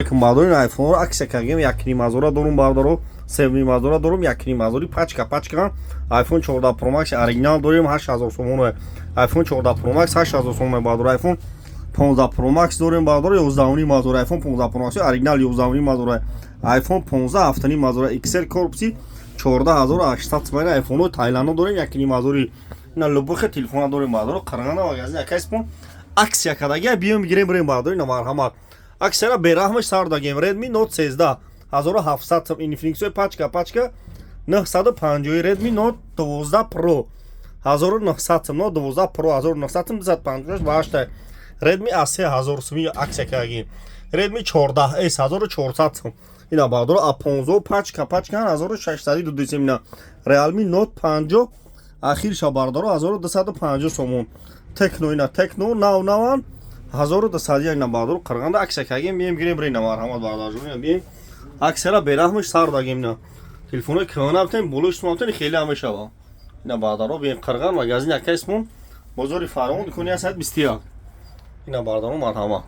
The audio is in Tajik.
Бардорин, айфонро акция кардем, 1,5 ҳазора дорум, бардоро, 3,5 ҳазора дорум, 1,5 ҳазори пачка пачка. iPhone 14 Pro Max оригинал дорем, 8000 сомон. iPhone 14 Pro Max 8000 сомон, бардоро. iPhone 15 Pro Max дорем, бардоро, 11,5 ҳазора. iPhone 15 Pro Max оригинал 11,5 ҳазора. iPhone 15 7,5 ҳазора. XR корпуси 14 800 сомон. iPhone Тайландо дорем, 1,5 ҳазори. Ина лубухе телефона дорем, бардоро. Қарғана магазин акайспон акция кардагия, биём, бигирем, бирем, бардоро. Ина, марҳамат, акцияра бераҳмаш сар дагем. Redmi Note 13 1700 сом. Infinix пачка пачка 950. Redmi Note 12 Pro 1900 сом. Note 12 Pro 1900 сом, 256 ба 8. Redmi A3 1000 сом акция кардагим. Redmi 14S 1400 сом. Ина, бардоро, A15 пачка пачка 1600 дудисем. Ина Realme Note 50 ахирша, бардоро, 1250 сомон. Tecno, ина Tecno нав наван, 1200. Ина, бардоро, Қарғанда акция кардагим, бием, гирем, бирем. Марҳамат, бародарҷон, бием, акцияра бераҳмаш сар дагем. Ина телефонои кӯҳна битем, болои шумо битем, хеле ҳам мешава. Ина, бардаро, бием, Қирған магазин акайсмон, бозори Фарон, дукони 121. Ина, бардаро, марҳамат.